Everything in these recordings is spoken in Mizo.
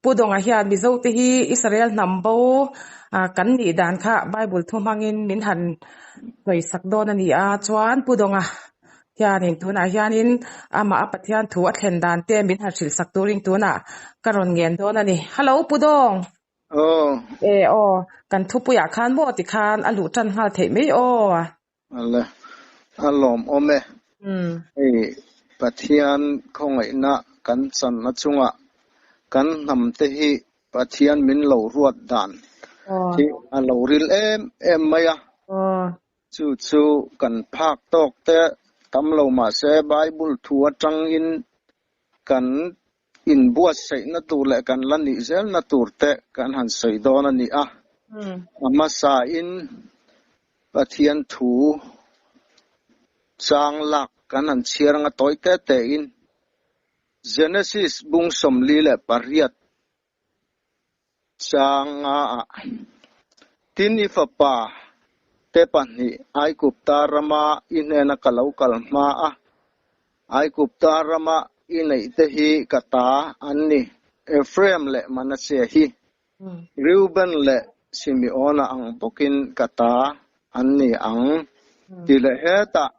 Pu Dawnga hian Mizote hi Israel hnam bo kan nih dan kha Bible thu hmangin min han sawisak dawn a ni a. Chuan Pu Dawnga hianin tunah hianin amah a Pathian thu a thlen dan te min han hrilhsak turin tunah ka rawn ngen dawn a ni. Hello Pu Dawng! Aw. E aw, kan thupuiah khan maw tikhan a luh tan nghal theih mai aw. Ale, a lawmawm e. Hei Pathian khawngaihna kan channa chungah kan hnam te hi Pathian min lo ruat dan hi a lo ril em em mai a. Chu chu kan phak tawk te tam lo mahse Bible thu atangin kan inbuatsaihna tur leh kan la nih zelna tur te kan han sawi dawn a ni a. A hmasain Pathian thu chang lak kan han chhiar anga tawi te tein Genesis bung 48 changa ah, Tin i fapa te pahnih Aigupta rama i hnena ka lo kal hma a, Aigupta rama i neih te hi ka ta an ni, Ephraim leh Manasseh hi Reuben leh Simeona ang bawkin ka ta an ni ang, ti leh hetah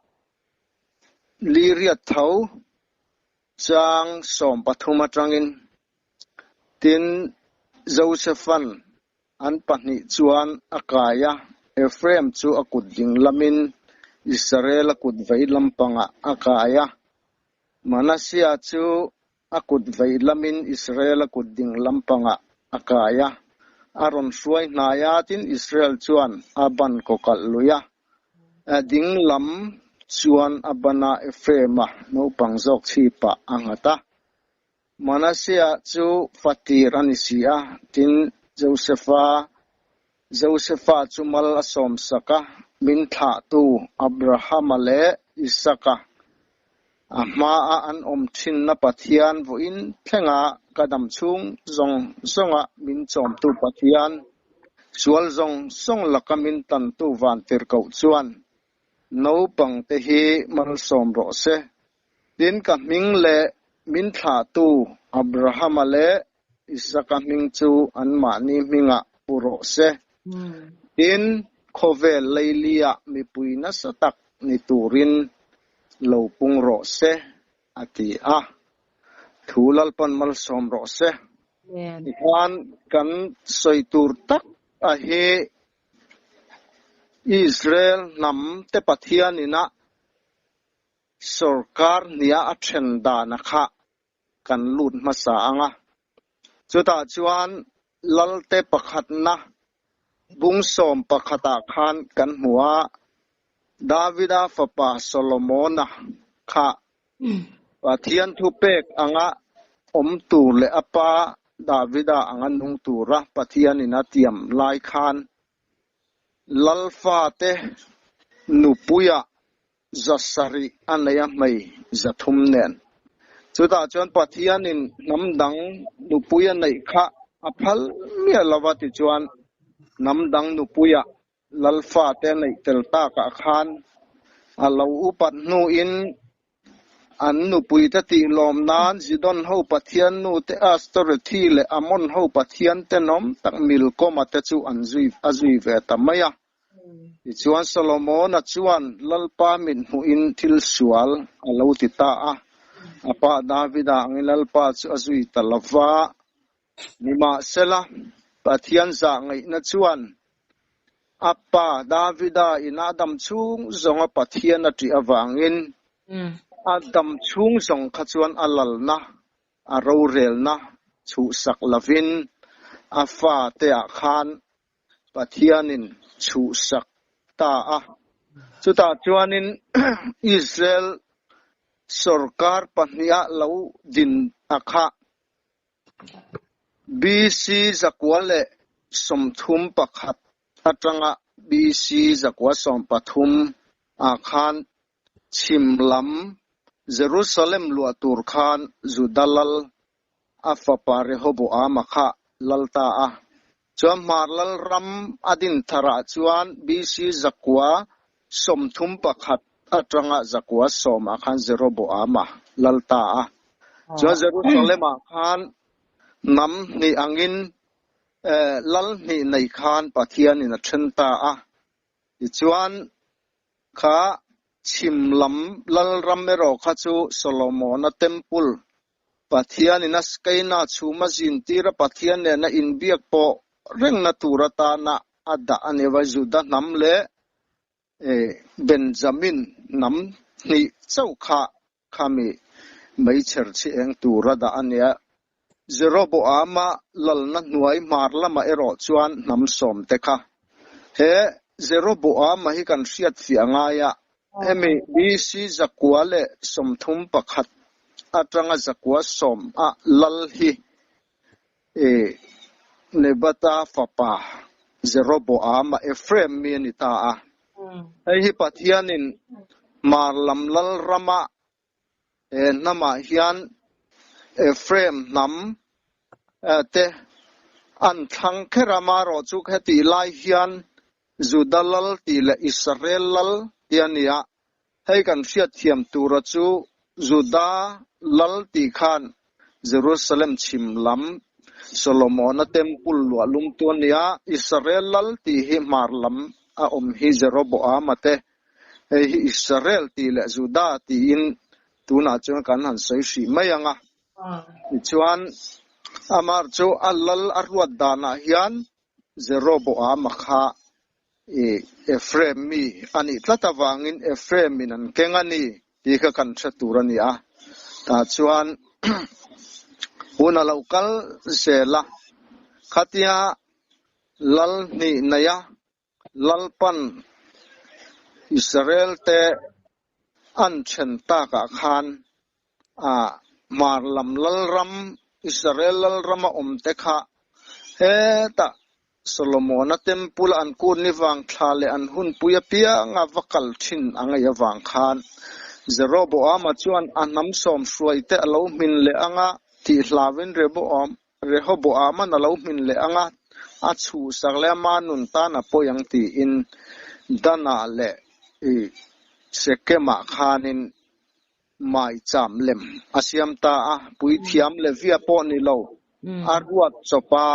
Liriat tho chang 13 atangin Tin, Josefan an pahnih chuan a kai a, Ephraim chu a kut ding lamin Israel a kut vei lampangah a kai a, Manasseh chu a kut vei lamin Israel a kut ding lampangah a kai a, a rawn hruai hnai a, tin Israel chuan a ban kawkalh lui a, a ding lam chuan a ban a Ephraim-a naupang zawk chhipah a nghat a. Manasseh chu fatir a ni si a, tin Josefa, Josefa chu mal a sawmsak a, min thlahtu Abrahama leh Isaka a hmaa an awm thinna Pathian vawiin thlenga ka dam chhung zawng zawnga min chawmtu Pathian, sual zawng zawng laka min tantu vantirhkoh chuan naupangte hi malsawm rawh se. Tin, ka hming leh min thlahtu Abrahama leh Isaka hming chu anmahni hmingah pu rawh se. Tin, khawvel leiliah mipui nasa tak ni turin lo pung rawh se, a ti a. Thu Lalpan malsawm rawh se. Tikhan kan sawi tur tak a hi Israel hnam te Pathianin a Sorkar hnia a then dana kha kan lut hmasa ang a, chutah chuan Lalte pakhatna bung sawm pakhatah khan kan hmu a, Davida fapa Solomona kha Pathian thupek anga awm tur leh a pa Davida anga nung tura Pathianin a tiam lai khan Lalfate nupuiah 700 a nei a hmei 300 nen. Chutah chuan Pathianin hnam dang nupui a neih kha a phal miah lo va tichuan hnam dang nupuia Lalfate a neih tel takah khan a lo upat hnuin an nupuite tih lawm nan Zidon ho Pathian nute Astorethi leh Ammon ho Pathian tenawm tak Milkoma te chu an zui a zui ve ta mai a. Tichuan Solomona chuan Lalpa mit hmuhin thil sual a lo ti ta a, a pa Davida angin Lalpa chu a zui ta lo va. Nimahsela, Pathian zah ngaihna chuan a pa Davida in a dam chhung zawnga Pathian a ṭih avangin a dam chhung zawng kha chuan a lalna, a rorelna chhuhsak lovin a fate-ah khan Pathianin chhuhsak ta a. Chutah chuanin Israel sorkar pahniha lo din a kha. BC 131 atanga BC 113 ah khan chhim lam Jerusalem luah tur khan Juda lal a fapa Rehoboama kha lal ta a. Chuan Hmar lal ram a din tharah chuan BC 931 atanga 910 ah khan Jeroboama lal ta a. Chuan Jerusalem ah khan. Hnam hnih angin lal hnih nei khan Pathianin a then ta a. Tichuan, kha chhim lam lalram erawh kha chu Solomona Temple, Pathianin a Skeina chhuma zintira Pathian nena inbiak pawh rengna tur atana a dah a ni a, Juda hnam leh Benjamin hnam hnih chauh kha khami meichher chhi eng tura dah a nia. Jeroboama lalna hnuai hmar lamah erawh chuan hnam sawmte kha he Jeroboama hi kan hriat fiah ngai a, hemi BC 131 atanga 110 a lal hi Nebata fapa Jeroboama Ephraim mi a ni ta a. Hei hi Pathianin hmar lam lal rama he hnamah hian Ephraim hnam te an thlang kher a, amaherawhchu hetih lai hian Juda lal tih leh Israel lal tih a ni a. Hei kan hriatthiam tura chu Juda lal tih khan Jerusalem chhim lam Solomona Temple luah lumtu a ni a, Israel lal tih hi hmar lam a awm hi Jeroboama te. Hei hi Israel tih leh Juda tiin tunah chuan kan han sawi hrih mai ang a. Tichuan, amah chu a lal a ruat danah hian Jeroboama kha Ephraim mi a nih tlat avangin Ephraim in an keng a ni tih kha kan hre tur a ni a. Tah chuan hun a lo kal zel a, khatia lal hnih neia Lalpan Israel te an then takah khan hmar lam lalram, Israel lalrama awmte kha hetah Solomona Temple a an kun ni vang thla leh an hunpui apianga va kal thin a ngaih avang khan Jeroboama chuan a hnam sawm hruaite a lo hmin leh anga tih hlauin Rehoboama'n a lo hmin leh anga a chhuhsak leh ama nun tan a pawi ang tiin Danah leh Shekemah khanin maicham lem a siam ta a, puithiam Levia pawh ni lo, a ruat chawp a.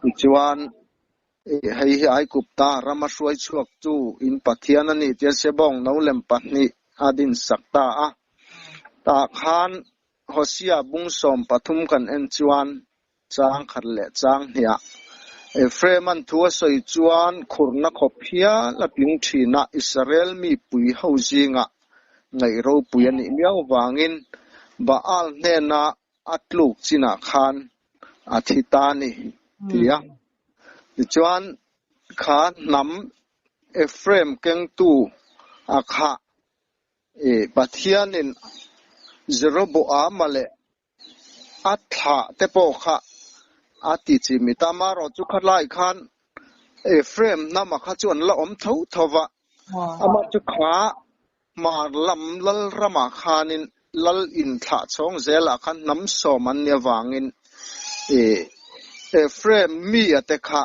Tichuan, hei hi Aigupta rama hruai chhuaktu in Pathian a ni tia Sebawng no lem pahnih a dinsak ta a. Tah khan Hosea bung 13 kan en chuan chang khat leh chang hniah Ephraim-a'n thu a sawi chuan khurna khawp hial a tling thin a, Israel mipui ho zingah ngaih ropui a nih miau vangin Baal hnena a tluk chinah khan a thi ta a ni, ti a. Tichuan, kha hnam Ephraim kengtu a khah Pathianin Jeroboama leh a thlah te pawh kha a ti chimit a, amaherawh chu khalai khan Ephraim hnama kha chu an la awm tho tho va, amah chu kha hmar lam lalramah khanin lal inthlah chhawng zelah khan hnam sawm an nih avangin Ephraim mi a te kha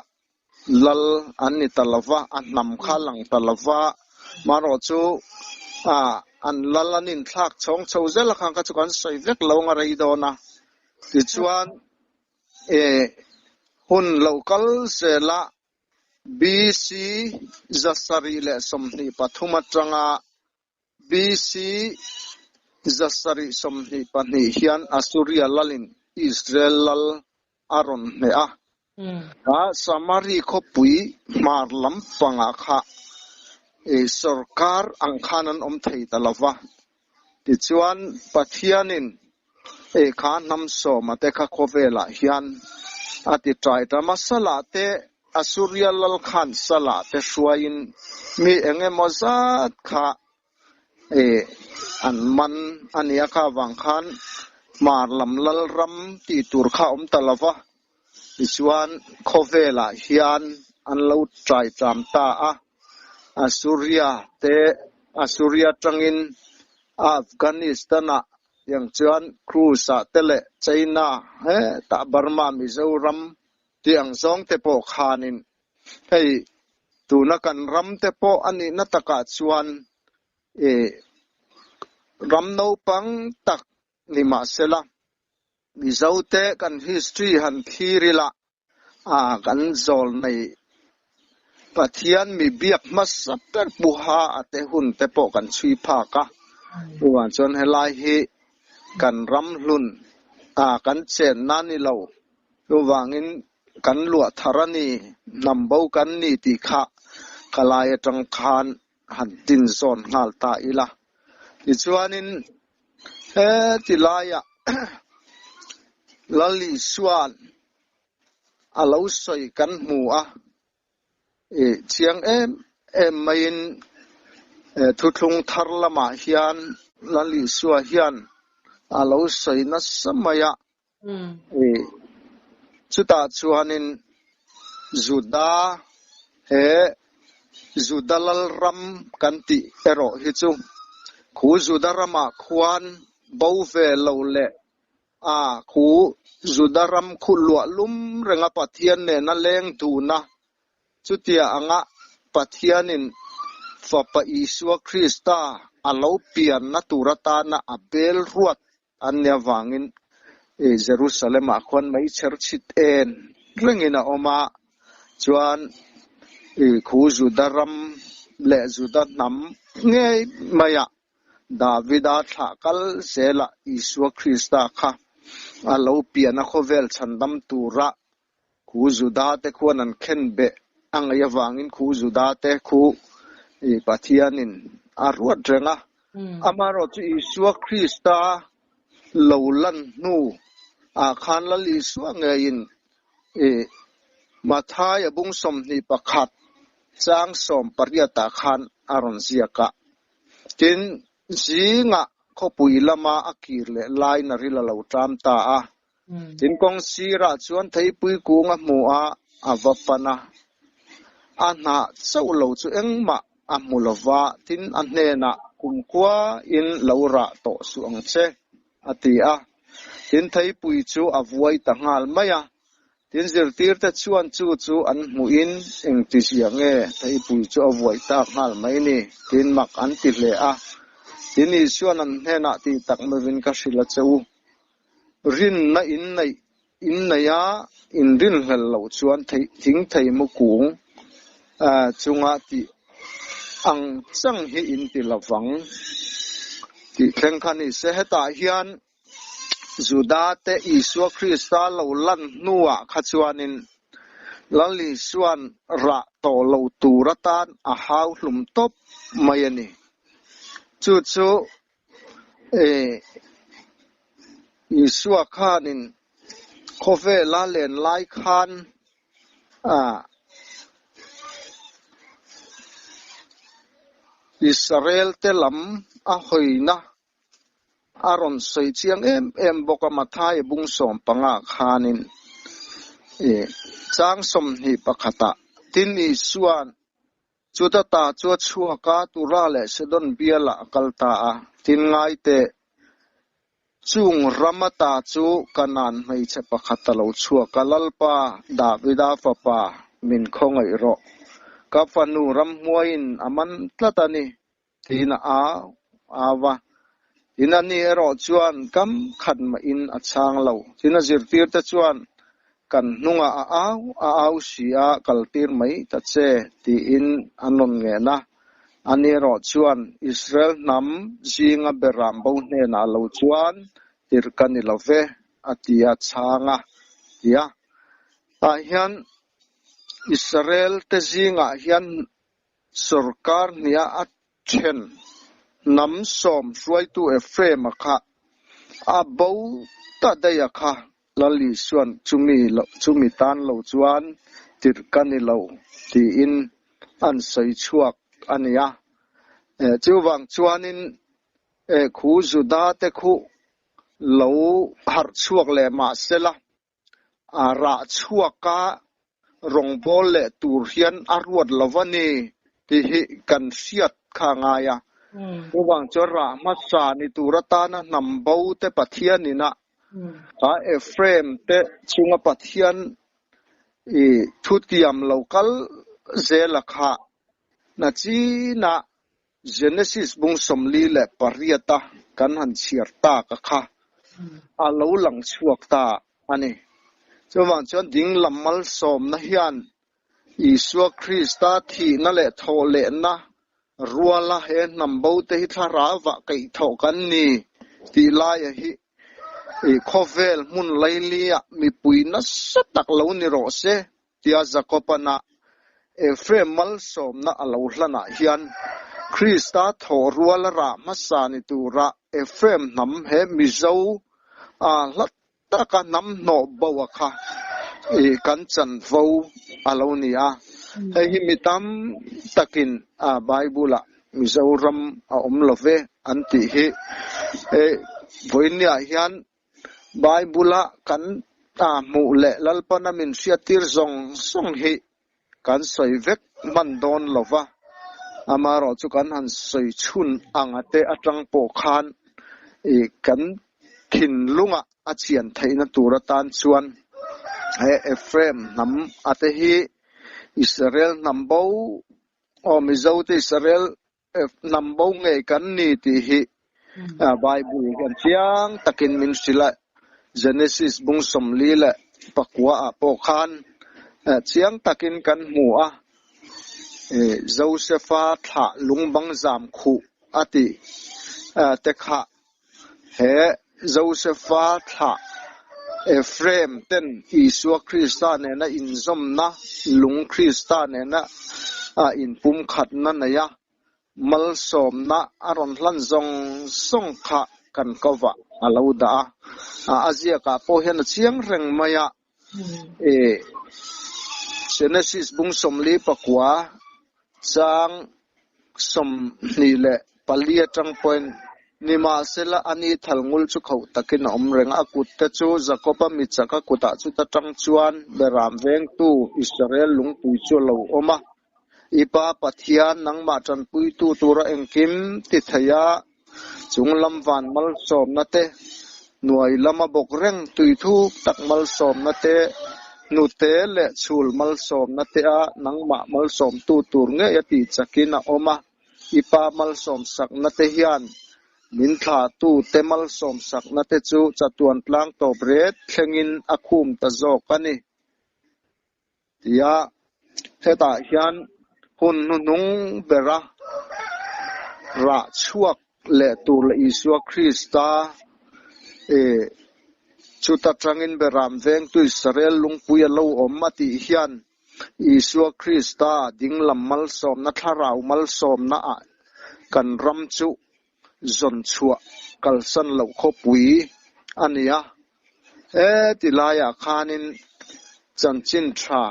Lal an ni ta lo va, a hnam kha a lang ta lo va, marawh chu an lal an inthlak chhawng chho zel a khan kha chu kan sawi vek lo ang a rei dawn a. Tichuan, hun lo kal zela BC 723 atanga BC 722 hian Assuria lalin Israel lal a rawn hneh a. Kha Samari khawpui hmar lampangah kha sorkar ang khan an awm thei ta lo va. Tichuan, Pathianin kha hnam sawma te kha khawvelah hian a ti ṭai ta. Masala te Assuria lal khan Salah te hruaiin mi eng emaw zat kha an man a nia kha avang khan hmar lam lal ram tih tur kha a awm ta lo va, tichuan khawvelah hian an lo ṭai ṭam ta a, Assuria te Assuria tangin Afghanistan-ah tiang chuan Cruise-ah te leh China hetah Burma Mizoram Tih ang zawng te pawh khanin hei tuna kan ram te pawh a nihna takah chuan ih ram naupang tak ni mahsela Mizote kan history han thlir ila a kan zawl nei Pathian mi biak hmasa ber puha a te hun te pawh kan chhui phak a. Chuvang chuan helai hi kan ram hlun a kan chenna ni lo. Chuvangin kan luah thar a ni, hnam bo kan ni tih kha ka lai atang khan han tin zawn nghal ta ila. Tichuanin heti laiah Lal Isua'n a lo sawi kan hmu a, ih chiang em em maiin thuthlung thar lamah hian Lal Isua hian a lo sawi nasa mai a, ih chutah chuanin Juda he Juda Lalram kan tih erawh hi chu khu Juda ramah khuan bo ve lo leh A, khu Juda ram khu luah lum renga Pathian nena leng duna chutia anga Pathianin Fapa Isua Krista a lo pianna tur atana a bel ruat an nih avangin Jerusalem-ah khuan meichher chhit en rengin a awm a, chuan khu Juda ram leh Juda hnam ngei maiah Davida thlah kal zelah Isua Krista kha a lo pian a khawvel chhandam tura khu Juda te khuan an khen beh a ngaih avangin khu Juda te khu Pathianin a ruat reng a. Amaherawh chu Isua Krista lo lan hnu ah khan Lal Isua ngeiin Matthai a bung 21 chang 18 ah khan a rawn ziak a. Tin, zingah khawpui lama a kir leh laiin a ril a lo ṭam ta a. Tin, kawng sirah chuan theipui kung a hmu a, a va pan a. A hnah chauh lo chu engmah a hmu lo va, tin, a hnenah, Kumkhuain lo rah tawh suh ang che, a ti a. Tin, theipui chu a vuai ta nghal mai a. Tin, zirtirte chuan chu chu an hmuhin engti zia nge theipui chu a vuai tak nghal mai ni? Tin, mak an ti hle a. Tin, Isua'n an hnenah tih tak meuhin ka hrilh a che u. Rinna in neih in nei a, in rinhlel loh chuan theih thing thei mu kung chunga tih ang chang hi in ti lovang tih thleng kha ni se. Hetah hian Juda te Isua Krista lo lan hnuah kha chuanin Lal Isua'n rah tawh lo tur atan a hau hlum tawp mai a ni. Chu chu Isua khanin khawvela len lai khan Israel te lam a hawina A rawn sawi chiang em em bawk a, Matthai bung 15 khanin chang 21ah, Tin Isua'n chuta ta chu a chhuak a, Tura leh Sidon bialah a kal ta a, tin ngai teh, chung ram ata chu Kanaan hmeichhe pakhat a lo chhuak a, Lalpa, Davida fapa, min khawngaih rawh. Ka fanu ramhmuaiin a man tlat a ni. Tiin a au au a. Tin, ani erawh chuan kam khat mahin a chhang lo. Tin, a zirtirte chuan, Kan hnungah a au a au si a, kaltir mai ta che, tiin an rawn ngen a. Ani erawh chuan, Israel hnam zinga beram bo hnenah lo chuan tirh ka ni lo ve, a ti a chhang a, ti a. Tah hian Israel te zingah hian Sorkar hnia a then hnam sawm hruaitu Ephraim-a kha a bo ta daih a kha Lal Isua'n chumi chumi tan lo chuan tirh ka ni lo tiin an sawi chhuak a ni a. Chuvang chuanin khu Juda te khu lo harh chhuak leh mah sela A rah chhuak a rawngbâwl leh tur hian a ruat lo va ni tih hi kan hriat kha a ngai a. Chuvang chuan rah hmasa ni tur atana hnam bo te Pathian ina kha Ephraim te chunga Pathian i thutiam lo kal zela kha na chinah Genesis bung 48 a kan han chhiar tak a kha. a lo lang chhuak ta a ni. Chuvang chuan dinglam malsawmna hian Isua Krista thihna leh thawhlehna ruala he hnam bo te hi thlarauah kaihthawh kan ni tih laia hi khawvel hmun lailiah mipui nasa tak lo ni rawh se tia Jakoban-a Ephraim malsawmna a lo hlanah hian Krista thawh ruala rah hmasa ni tura Ephraim hnam he Mizo a hla taka hnam hnawh bo a kha kan chanvo a lo ni a. Hei hi mi tam takin Bible-ah Mizoram a awm lo ve an tih hi vawiinniah hian Bible-a kan hmuh leh Lalpana min hriattir zawng zawng hi kan sawi vek hman dawn lo va, amaherawh chu kan han sawi chhun anga te atang pawh khan kan thinlungah a chian theihna tur atan chuan he Ephraim hnam ate hi Israel hnam bo aw Mizo te Israel Hnam bo ngei kan ni tih hi Bible hian chiang takin min hrilh a, Genesis bung 49 ah pawh khan chiang takin kan hmu a, Josefa thlah lungbang zam khuh a tih te kha He Josefa thlah Ephraim ten Isua Krista nena inzawmna, lung Krista nena inpumkhatna neia malsawmna a rawn hlan zawng zawng kha kan kovah a lo dah a. A ziakah pawh hian a chiang reng mai a. Genesis bung 49 chang 24 atang pawhin, Nimahsela, ani thal ngul chu khauh takin a awm reng a, a kut te chu Jakoba mi chak a kutah chuta tang chuan Beram vengtu Israel lungpui chu a lo awm a. I Pa Pathian, nangmah tanpuitu tura engkim ti thei a, chung lam van malsawmna te, hnuai lama bawk reng tui thuk tak malsawmna te, hnute leh chhul malsawmna te a nangmah malsawmtu tur ngei a tih chakin a awm a. I Pa malsawmsakna te hian min thlahtu te malsawmsakna te chu chatuan tlang tawp ret thlengin a khum ta zawk a ni. Tia hetah hian hun hnuhnung bera rah chhuak leh tur leh Isua Krista chuta tangin Beram vengtu Israel lungpui a lo awm a tih hian Isua Krista dinglam malsawmna thlarau malsawmna ah kan ram chu zawn chhuah kalsan loh khawpui a ni a. He ti laiah khanin chanchin tha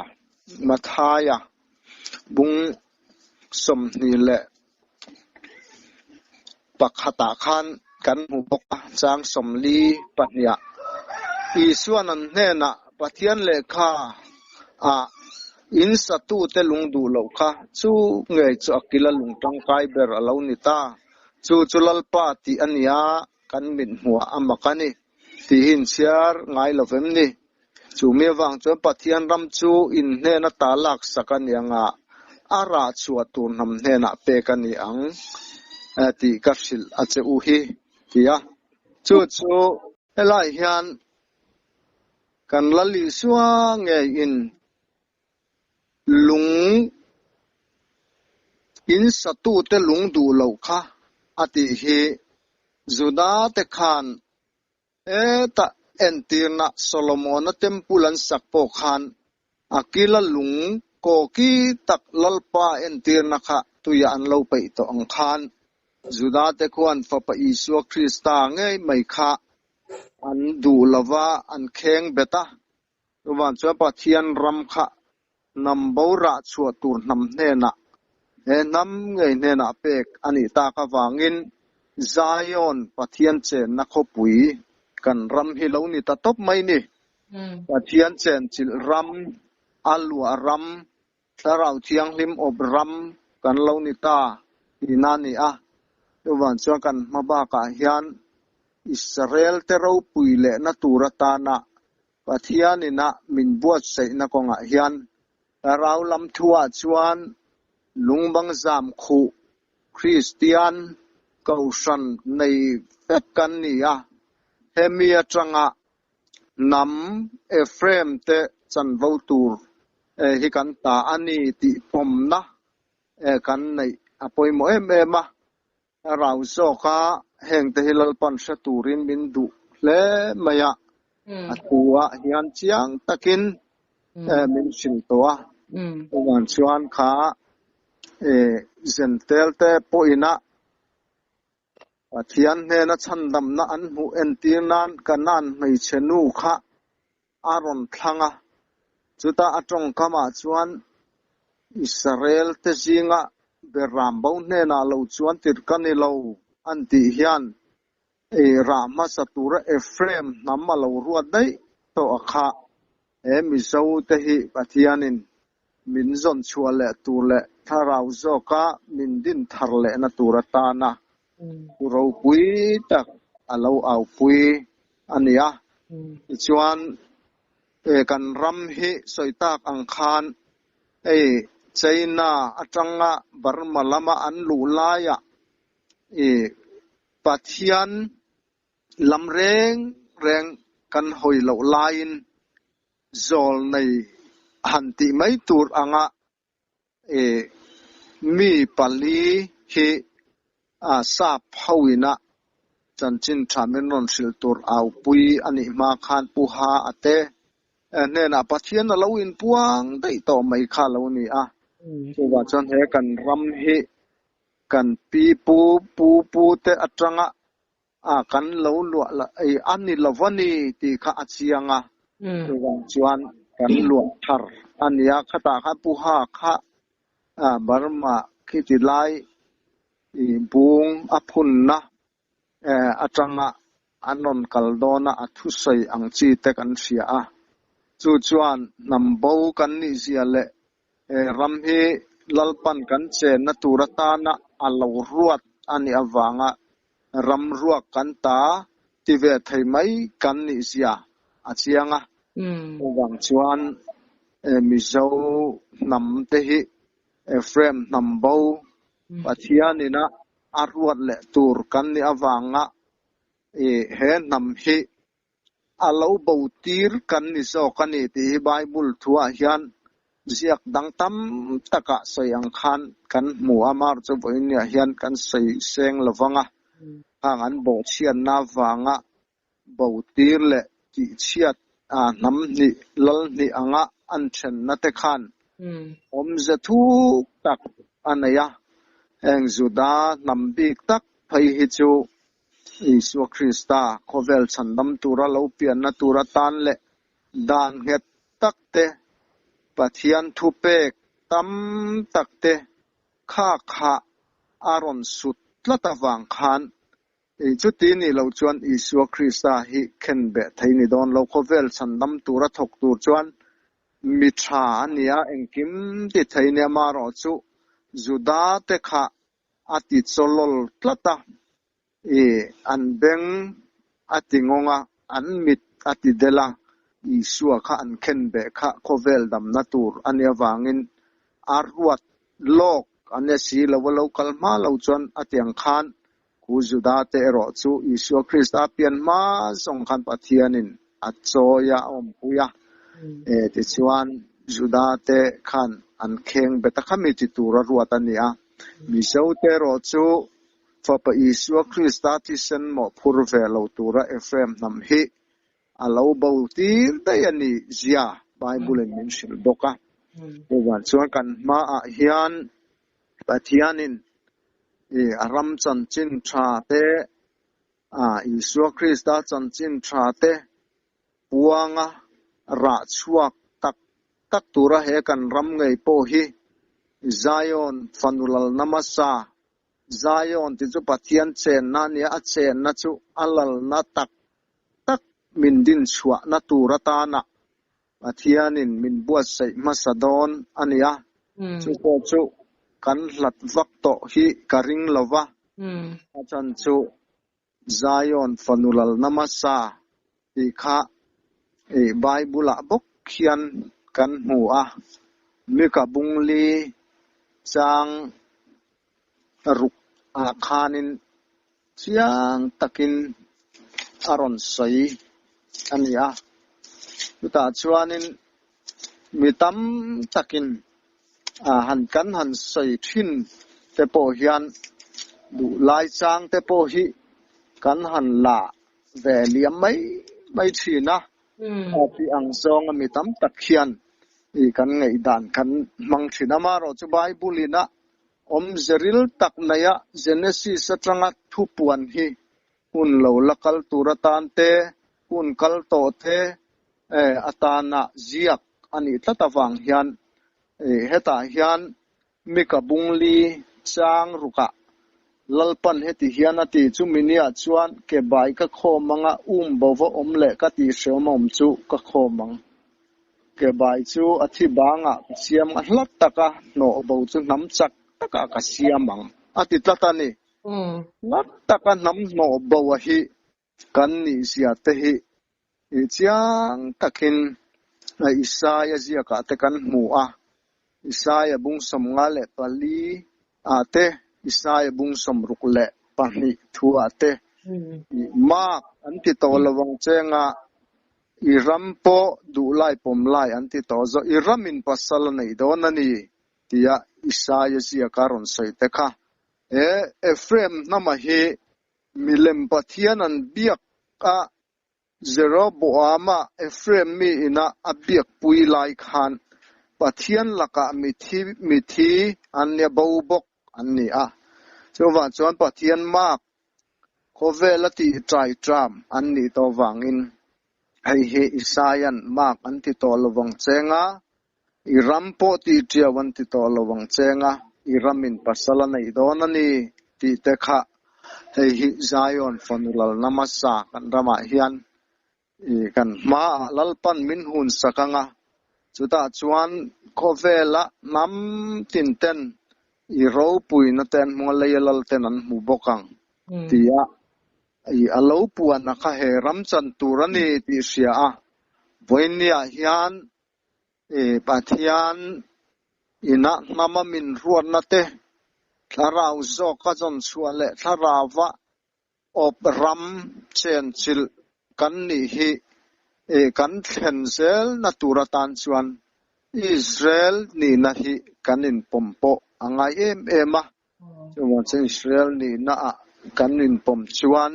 Mathaia bung 21 ah khan kan hmu bawk a, chang 42 ah Isuan an hnenah Pathian lehkha ah in satute lung duh loh kha chu ngei chu a kila lung tangkai ber a lo ni ta. Chu chu Lalpa tih a nia kan mit hmuah a mak a ni tih hi inchhiar ngai lo vem ni. Chu mi avang chuan Pathian ram chu in hnena ta lak sak a ni ang a, a rah chhuah tur hnam hnenah pek a ni ang tih ka hrilh a che u hi, ti a. Chu chu helai hian kan Lal Isua ngeiin lung in satute lung duh loh kha a tih hi Juda te khan Heta entirna Solomona Temple an sak pawh khan a kila lung kawki tak Lalpa entirna kha tuiah an lo peih tawh ang khan Judate khuan Fapa Isua Krista ngei mai kha an duh lova an kheng bet a. Chuvang chuan Pathian ram kha hnam bo rah chhuah tur hnam hnenah, he hnam ngei hnenah pek a nih tak avangin Zion Pathian chenna khawpui kan ram hi lo ni ta tawp mai ni. Pathian chenchilh ram, a luah ram, Thlarau Thianghlim awp ram kan lo ni ta tihna a ni a. Chuvang chuan kan hma bakah hian Israel te ropui lehna tur atana Pathianina min buatsaihna kawngah hian Thlarau lam thuah chuan lungbang zam khuh Kristian Kohhran nei vek kan ni a. Hemi atanga hnam Ephraim te chanvo tur hi kan ta a ni tih pawmna kan neih a pawimawh em em a. A rau zawk a, hengte hi Lalpan hre turin min duh hle mai a, a thu-ah hian chiang takin min hrilh tawh a. Chuvang chuan kha Zentel te pawhin a Pathian hnena chhandamna an hmuh entir nan Kanaan hmeichhe nu kha a rawn thlang a. Chutah a tawngkamah chuan Israel te zinga Beram bo hnenah lo chuan tirh ka ni lo an tih hian ei rah hmasa tura Ephraim hnam a lo ruat daih tawh a kha. He Mizo te hi Pathianin min zawn chhuah leh tur leh thlarau zawka min din thar lehna tur atana thu ropui tak a lo aupui a ni a. Tichuan, kan ram hi sawi tak ang khan hei China atanga Burma lama an luh laiah Pathian lam reng reng kan hawi loh laiin Zawl nei han tih mai tur anga mi pali hi sap ho ina chanchin tha min rawn hrilh tur aupui a nih hma khan Pu Ha a te hnenah Pathian a lo inpuang daih tawh mai kha a lo ni a. Chuvah chuan he kan ram hi kan pi pu pu pu te atanga A, kan lo luah la, ei a ni lo va ni tih kha a chiang a, chuvang chuan kan luah thar a nia, khatah khan Pu Ha kha Burma khiti lai i bung a phunna atanga an rawn kal dawn a, a thusawi ang chi te kan hria a, chu chuan hnam bo kan nihzia leh He ram hi Lalpan kan chenna tur atana a lo ruat a nih avanga ram ruak kan ta ti ve thei mai kan nih zia a chiang a. Chuvang chuan Mizo hnam te hi Ephraim hnam bo Pathianina a ruat leh tur kan nih avanga he hnam hi A lo bo tir kan ni zawk a ni tih hi Bible thuah hian ziak dang tam takah sawi ang khan kan hmu a, mar chu vawiiniah hian kan sawi seng lo vang a, khang an bawhchhiatna avanga bo tir leh tihchhiat hnam hnih lal hnih anga an thenna te khan awmze thuk tak a nei a, heng Juda hnam bik tak phei hi chu Isua Krista khawvel chhandam tura lo pianna tur atan leh dan nghet tak te, Pathian thupek tam tak te kha kha a rawn sut tlat avang khan chuti nih loh chuan Isua Krista hi khenbeh thei ni dawn lo. Khawvel chhandam tura thawk tur chuan mi tha a nia, engkim ti thei nia, amaherawhchu Juda te kha a ti chawlawl tlat a, i an beng a ti ngawng a, an mit a ti del a, Isua kha an khen beh kha khawvel damna tur a nih avangin a ruat lawk a nia si lo a, lo kal hma lo chuan a ti ang khan khu Juda te erawh chu Isua Krista pian hma zawng khan Pathianin a chawi a, a awmpui a, tichuan Juda te khan an kheng bet a, khami ti tur a ruat a ni a. Mizo te erawh chu Fapa Isua Krista thisen mawh phur ve lo tura Ephraim hnam hi a lo bo tir daih a ni zia Bible in min hrilh bawk a. Chuvang chuan kan hmaah hian Pathianin a ram chanchin tha te, Isua Krista chanchin tha te puanga rah chhuak tak tak tura he kan ram ngei pawh hi Zion fanu lalna hmasa, Zion tih chu Pathian chenna a nia, a chenna chu a lalna tak tak min din chhuahna tur atana Pathianin min buatsaih hmasa dawn a nia, chu pawh chu kan hlat vak tawh hi ka ring lo va, a chan chu Zion fanu lalna hmasa tih kha Bible-ah bawk hian kan hmu a, Mika bungli chang ruk ah khanin chiang takin. a rawn sawi a ni a. Chutah chuanin mi tam takin han kan han sawi thin te pawh hian duhlai chang te pawh hi kan han la ve liam mai mai thin a. A tih ang zawnga mi tam tak hian kan ngaihdan kan hmang thin. Amaherawhchu Bible ina awmze ril tak neia Genesis atanga thupuan hi hun lo la kal tur atan te, hun kal tawh te atana ziak a nih tlat avang hian hetah hian Mika Bungli chang rukah Lalpan heti hian a ti, Chumi niah chuan ke bai ka khawm anga um bo va awm leh ka tih hreawm awm chu ka khawm ang. Ke bai chu a thi bangah ka siam a, hla taka hnawh bo chu hnam chak takah ka siam ang, a ti tlat a ni. Hla taka hnam hnawh bo a hi kan nihzia te hi chiang takin Isaia ziakah te kan hmu a, Isaia bung 54 ah te, Isaia bung 62 thuah te, Mark an ti tawh lo ang chenga i ram pawh duh lai pawm lai an ti tawh zawk, i ramin pasal a nei dawn a ni tia Isaia ziaka rawn sawi te kha. He Ephraim hnama hi Milem Pathian an biak a, Jeroboama Ephraim mi ina a biakpui lai khan Pathian lakah mithi mithi an nia bo bawk an ni a. Chuvang chuan Pathian mark khawvel a tih ṭai ṭam an nih tawh vangin hei hi Isaia'n mark an ti tawh lovang cheng a, I ram pawh tih ṭiau an ti tawh lo ang cheng a, i ramin pasal a neih dawn a ni tih te kha hei hi Zion fanu lalna hmasa kan ramah hian i kan hmaah Lalpan min hun sak ang a, chutah chuan khawvela hnam tin ten i ropuina te an hmu a, leia lal ten an hmu bawk ang tia i a lo puan a kha he ram chan tur a ni tih hria a, vawiinniah hian Pathian ina hnama min ruatna te, thlarau zawka zawn chhuah leh thlarauva awp ram chenchilh kan nih hi kan thlen zelna tur atan chuan Israel nihna hi kan inpawm pawh a ngai em em a. Chuvang chuan Israel nihna ah kan inpawm chuan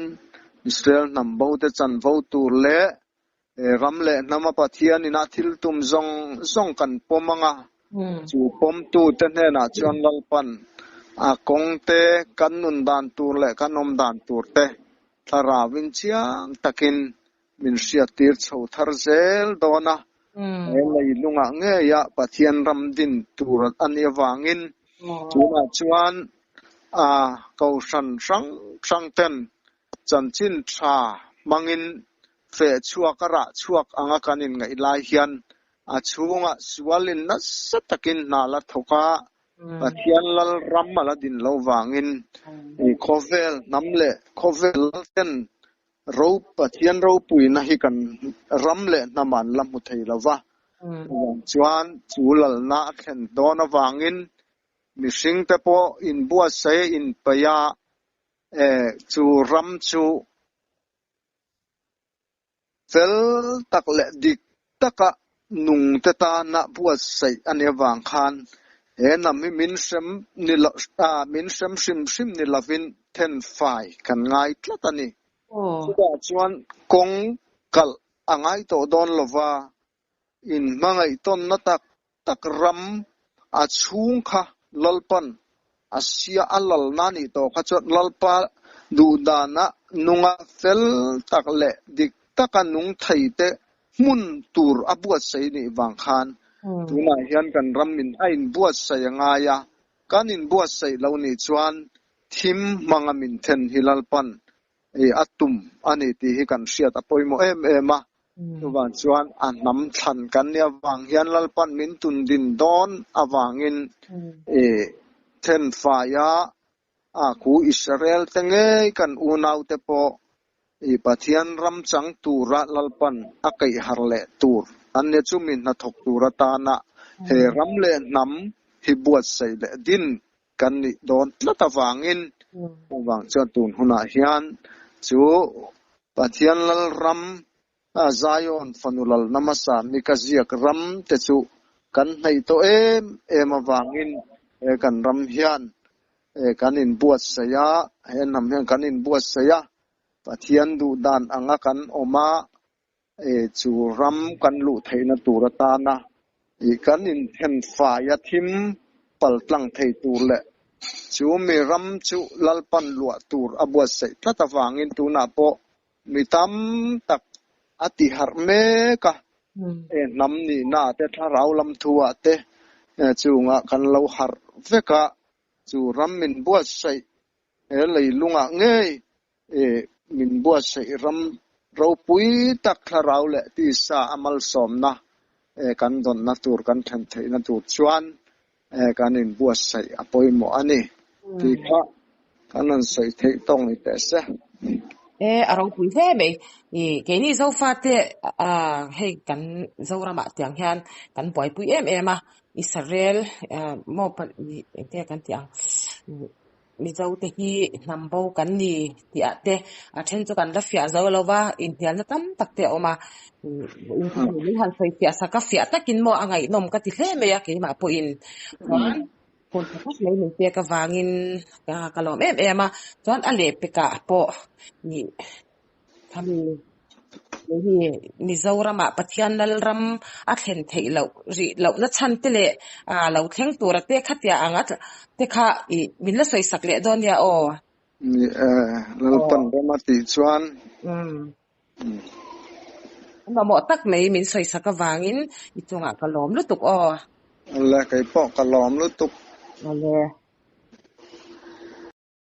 Israel hnam bo te chanvo tur leh He ram leh hnama Pathianin a thil tum zawng zawng kan pawm ang a, chu pawmtute hnenah chuan Lalpan a kawngte, kan nun dan tur leh kan awm dan turte thlarauin chiang takin min hriattir chho thar zel dawn a. He leilungah ngeia Pathian ram din tur a nih avangin tunah chuan a kohhran hrang hrangten Chanchin tha hmangin feh chhuak a rah chhuak anga kan inngaih lai hian a chhungah sualin nasa takin hna la thawk a, Pathian lal ram a la din lo vangin khawvel hnam leh khawvel lalten ro Pathian ropuina hi kan ram leh hnamah an la hmu thei lo va. Chuvang chuan chu lalna a thlen dawn avangin mihringte pawh inbuatsaih a inpeih a, Chu ram chu fel tak leh dik taka nungte tana buatsaih a nih avang khan he hnam hi min hrem ni lo, min hrem hrim hrim ni lovin thenfai kan ngai tlat a ni. Chutah chuan kawng kalh a ngai tawh dawn lova, Inhmangaih tawnna tak tak ram a chhung kha Lalpan a sia a lalna nih tawh kha chuan Lalpa duhdana nunga fel tak leh dik taka nung thei te hmun tur a buatsaih nih vang khan tunah hian kan ram in a inbuatsaih a ngai a, kan inbuatsaih lo nih chuan thim hmanga min then hi Lalpan a tum a ni tih hi kan hriat a pawimawh em em a. Chuvang chuan a hnam thlan kan nih avang hian Lalpan min tun din dawn avangin i thenfaia a khu Israel te ngei kan unaute pawh i Pathian ram chang tura Lalpan a keihhar leh tur an nia chumi hnathawk tur atana he ram leh hnam hi buatsaih leh din kan nih dawn tlat avangin chuvang chuan tun hunah hian chu. Pathian Lalram Zion fanu lalna hmasa Mika ziak ram te chu kan hnaih tawh em em avangin he kan ram hian kan inbuatsaih a, he hnam hian kan inbuatsaih a, Pathian duhdan anga kan awm a, chu ram kan luh theihna tur atana kan inthenfai a thim paltlang thei tur leh chu mi ram chu Lalpan luah tur a buatsaih tlat avangin tunah pawh mi tam tak a tiharh mek a, hnam nihna te thlarau lam thuah te chungah kan lo harh vek a, chu ram min buatsaih he leilungah ngei min buatsaih ram ropui tak thlarau leh tisa a malsawmna kan dawnna tur kan then theihna tur chuan kan inbuatsaih a pawimawh a ni tih kha kan rawn sawi theih tawk ni teh se. E, a ropui hle mai. I keini Zofate hei kan Zoramah tiang hian kan buaipui em em a, Israel maw engte kan tih ang Mizote hi hnam bo kan ni tih ah te a then chu kan la fiah zo lo va, inhnialna tam tak te a awm a. Min han sawi fiah sak a, fiah takin maw a ngaihnawm ka ti hle mai a keimah pawhin. Chuan hun tha tak mai min pek avangin ka lawm em em a. Chuan a lehpekah pawh nih Khami hi Mizoramah Pathian Lalram a thlen theih loh rih lohna chhan te leh lo thleng tura te khatia ang a te kha i min la sawi sak leh dawn nia aw. Ni e, Lalpan ram a tih chuan. Mamawh tak mai min sawi sak avangin i chungah ka lawm lutuk aw. Awle, keipawh ka lawm lutuk. Awle.